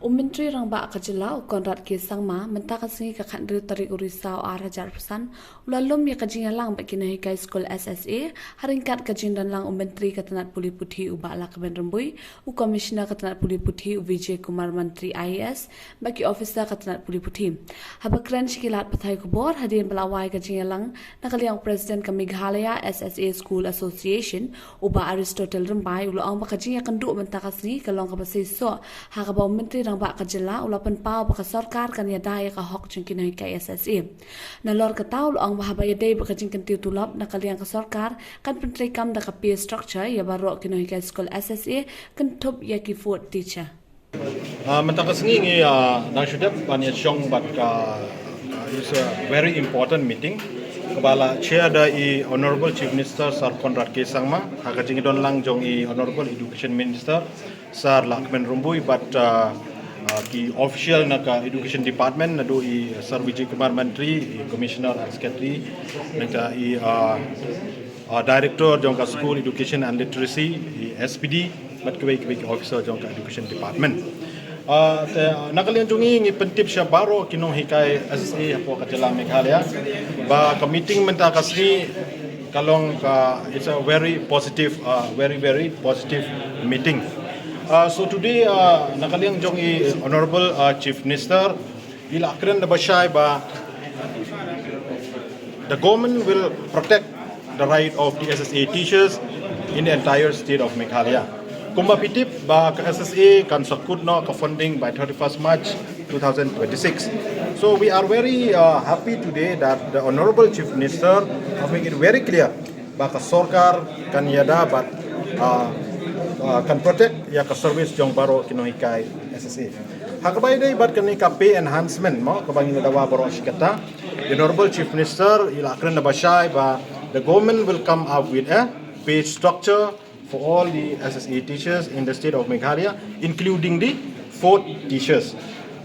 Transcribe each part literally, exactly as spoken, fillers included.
U Myntri Rangbah ka Jylla, u Conrad K Sangma, mynta ka sngi ka khathynriew tarik u Risaw ar hajar arphew san, u la lum ïa ka jingïalang bad ki nonghikai skul S S A, ha ryngkat ka jingdonlang u Myntri ka tnat pule puthi u Bah Lahkmen Rymbui, u Commissioner ka tnat pule puthi u Vijay Kumar Mantri I A S, bad ki officer ka tnat pule puthi. Haba kren sha ki lad pathai khubor hadien ba la wai ka jingïalang na ka liang u President ka Meghalaya S S A School Association, u Bah Aristotle Rymbai, u la ong ba ka jingïakynduh mynta ka sngi ka long kaba seisoh, ha kaba u Myntri Rangbah ka Jylla u la pynpaw ba ka sorkar kan ïada ïa ka hok jong ki nonghikai S S A. Nalor kata u la ong ba haba ïadei bad ka jingkyntiew tulop na ka liang ka sorkar kan pyntreikam da ka pay structure ïa baroh ki nonghikai skul S S A, kynthup ïa ki fourth teacher. Ah, mynta ka sngi ngi, ah, dang shu dep ban ïashong bad ka, ah, it's a very important meeting kaba la chair da i Honorable Chief Minister Sir Conrad K Sangma, ha ka jingdonlang jong i Honorable Education Minister Sir Lahkmen Rymbui bad, ah, ah, ki official na ka Education Department, naduh i Sir Vijay Kumar Mantri, i Commissioner and Secretary, nangta i, ah, ah, Director jong ka School Education and Literacy, i S P D, bad kiwei kiwei ki officer jong ka Education Department. Ah, te, na ka liang jong ngi ngi pyntip sha baroh ki nonghikai S S A hapoh ka jylla Meghalaya ba ka meeting mynta ka sngi ka long ka, it's a very positive, ah, very, very positive meeting. Ah, so today, ah, na ka liang jong i Honorable, ah, Chief Minister, i la kren da ba shai ba the government will protect the right of the S S A teachers in the entire state of Meghalaya. Kumba phi tip ba ka S S A kan sa kut noh ka funding by thirty-first March two thousand twenty-six. So we are very, uh, happy today that the Honorable Chief Minister have made it very clear ba ka sorkar kan ïada bad, uh, uh, kan protect ïa ka service jong baroh ki nonghikai S S A. Ha kaba ïadei bad kane ka pay enhancement mo kaba ngi la dawa baroh shi katta, the Honorable Chief Minister i la kren da ba shai ba the government will come up with a pay structure for all the S S A teachers in the state of Meghalaya, including the fourth teachers.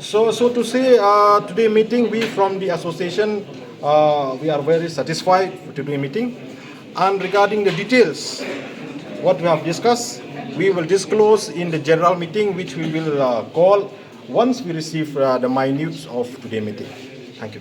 So, so to say, uh, today meeting, we from the association, uh, we are very satisfied with today meeting. And regarding the details, what we have discussed, we will disclose in the general meeting, which we will, uh, call once we receive, uh, the minutes of today meeting. Thank you.